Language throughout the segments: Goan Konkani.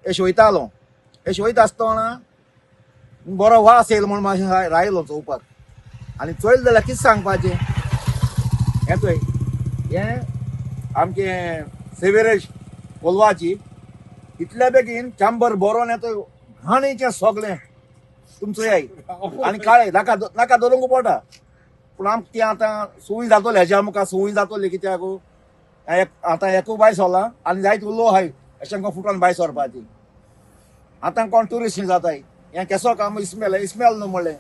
अशें वयतालो. अशें वयता आसतना बरो वास येयलो म्हूण मातशें रायलो चोवपाक. आनी चोयलें जाल्यार कितें सांगपाचें, हें चोय, हें आमचें सिवरेज कोलवाची इतल्या बेगीन चांबर भरोन येता घाणीचें सगळें तुमचो याय आनी काळें नाका नाका धरूंक पडटा. पूण आमकां ती आतां सुवी जातली, हेज्या आमकां सुवी जातली कित्याक आतां एकूय बाय सोला आनी जायत उलो आहाय अशें आमकां फुटोन भायर सरपाची. आतां कोण ट्युरिस्ट जाताय, हें केसो काम इस्मेल इस्मेल न्हू म्हणलें,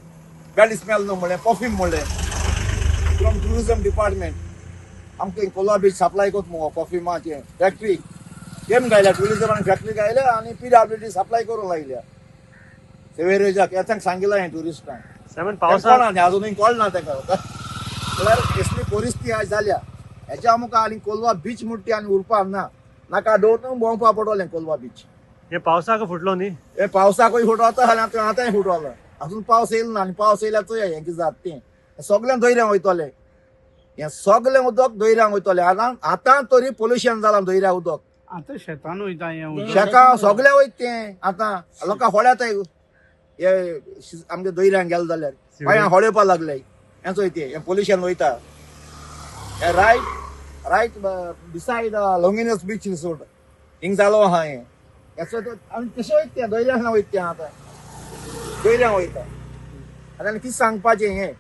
बॅड स्मेल न्हू म्हणलें, परफ्यूम म्हणलें फ्रॉम ट्युरिजम डिपार्टमेंट. आमकां कोलवा बीच सप्लाय करता मुगो परफ्युमाचें फॅक्ट्री केम गायल्या, ट्युरिजमान फॅक्ट्री गायल्या आनी पीडब्ल्यूडी सप्लाय करूंक लायल्या सिवेरेजाक. हें सांगिलां हें ट्युरिस्टांक. सायमन, पावसा पावसाक अजुनूय कळना ताका. म्हळ्यार कसली परिस्थिती आज जाल्या हेच्या आमकां. आनी कोलवा बीच म्हणटा ती आनी उरपाक ना, नाका दवरून भोंवपा पडटलें कोलवा बीच. हे पावसाक फुटलो न्ही? हे पावसाकूय फुटवता आनी आतां आतांय फुटवलो. अजून पावस येयलो ना आनी पावस येयल्यार चोया हें कितें जाता तें. सगळें दर्यांक वयतलें, हें सगळें उदक दर्यांक वयतलें. आतां आतां तरी पोल्युशन जालां दर्या उदक. आतां शेतान वयता हें उदक. शेकां सगळें वयता तें. आतां लोकां होळ्याताय हे आमच्या दर्यांक गेले जाल्यार पांयां होळेवपा लागले. हें चोय तें हें पोल्युशन वयता. हें right beside Longinus beach resort हिंग जालो आहा हें. हेचो तो आनी कशें वयता तें दर्यांक वयता तें, आतां दर्यांक वयता. आतां आनी कितें सांगपाचें, हें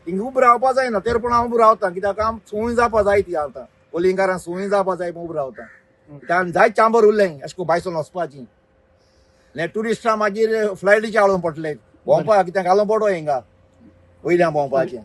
हिंगा उबो रावपा जायना तर पूण हांव उबो रावता कित्याक आम सुंय जावपा जाय ती. आतां कोलिंगारां सुंय जावपा जाय म्हूण उबो रावता कित्याक जायत चांबर उरलें अशें करून भायसून वचपाची. हे ट्युरिस्टां मागीर फ्लायटीचे हाडून पडले भोंवपाक, कित्याक घालून पडो हिंगा वयल्यान भोंवपाचें.